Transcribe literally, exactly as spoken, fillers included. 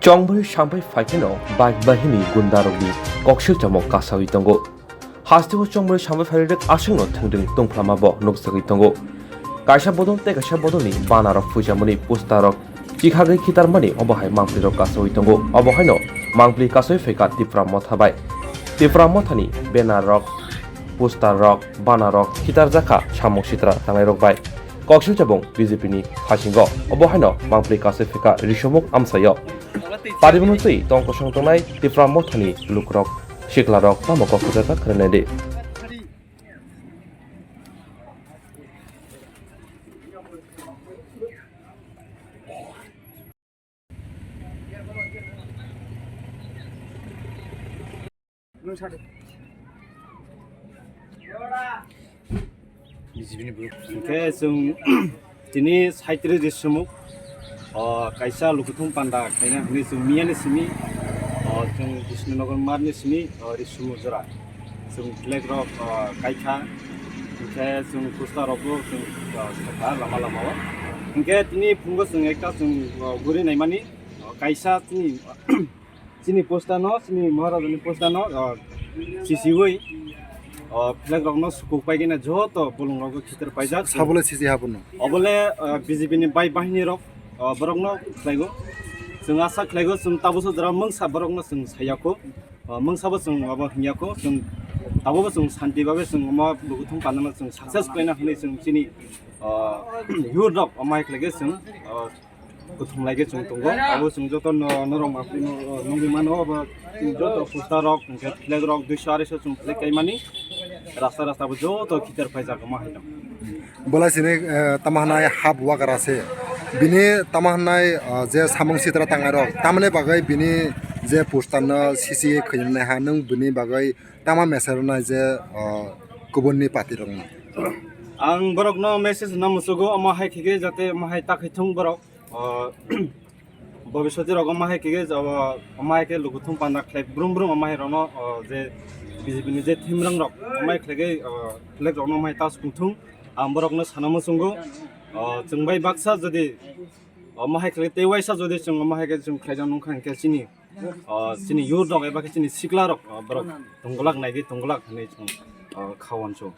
Chongbrwi sambai phaikheno bike bahini gundarokni koksil chamung kasawi tongo. Hasteo chongbrwi sambai phai rwrwk aswkno thwngdwng tongphlama bo nukjagwi tongo. Kaisa bodol tei kaisa bodolni banarok phuijamani posterrok chikhagwi khitarmani obo hai mangpilirok kasawi tongo. Obo haino mangpili kasawi phaikha Tipra Motha bai. Tipra Mothani bannerrok, posterrok, banarok khitarjakha samung sitra tangnairok bai. Koksil chabung B J P ni phasingo. Obo haino mangpili kasawi phaikha Risomuk amsaio. Paribunu twi tong kosong tongnai Tipra Mothani lukrok, siklarok tamo kok kwchajak khwrwinai di. Hwnkhe chwng tini saitre Risomuk, o, kaisa lukuthum panda khaina hwnwi chwng miyani simi, o, chwng Bishnunogor marni simi, o, Risomuk jora. Chwng flag rok, o, kaikha, hwnkhe chwng poster rokbo chwng, o, sakha lama lama o. Hwnkhe tini phungo chwng ekta chwng, o, guri naimani, o, kaisa chini Chini poster no, chini Maharajani poster no, ah, sisiwi, ah, flag rok no sukuk paigina joto bolong rok khitir paijak. Sabole sisi habuno. Obole, ah, B J P ni bai bahini rok, ah, borok no khlaigo. Chwng asa khlaigo, chwng tabukhe jora mungsa borok no chwng sayako. Ah, mungsa bo chwng abo hingyako, chwng tabukhe chwng santi babe chwng omo lukuthum pandano chwng success khlaina hwnwi chwng chini, ah, youth rok omo hai khlaigwi chwng, ah, Kuthum lai khe chwng tongo. Abo chwng joto no, norok ma, no, nugwi mano, abo chwng joto poster rok, hwnkhe flag rok, duiso areso chwng flag kaimani. Rasta, rasta bo joto khitar paijak omo hai no. Bolai sini, eh, tamo hwnai hap wagra se. Bini tamo hwnai, eh, je samung sitra tangnai rok. Tamoni bagwi bini je poster no sisi khwinai ha, nwng bini bagwi tamo message rwnai je, eh, kubun ni party rok no. Ang borok no message rwna muchugo, omo hai khe khe jate omo hai ta khai thung borok. O, bobiswati rok omo hai khe, o, omo hai khe lukuthum panda khlai brum brum omo hai rokno, o, je B J P ni je thimrang rok omo hai khlai khe, o, flag rokno omo hai ta sukung thung. Ang borokno sana muchungo, o, chwng bai baksa jodi omo hai khlai tei waisa jodi chwng omo hai khe chwng khlaijak nung kha hwnkhe chini, o, chini youth rok eba khe chini sikla rok, o, borok tongglak nai di tongglak hinwi chwng, o, kha uansuk.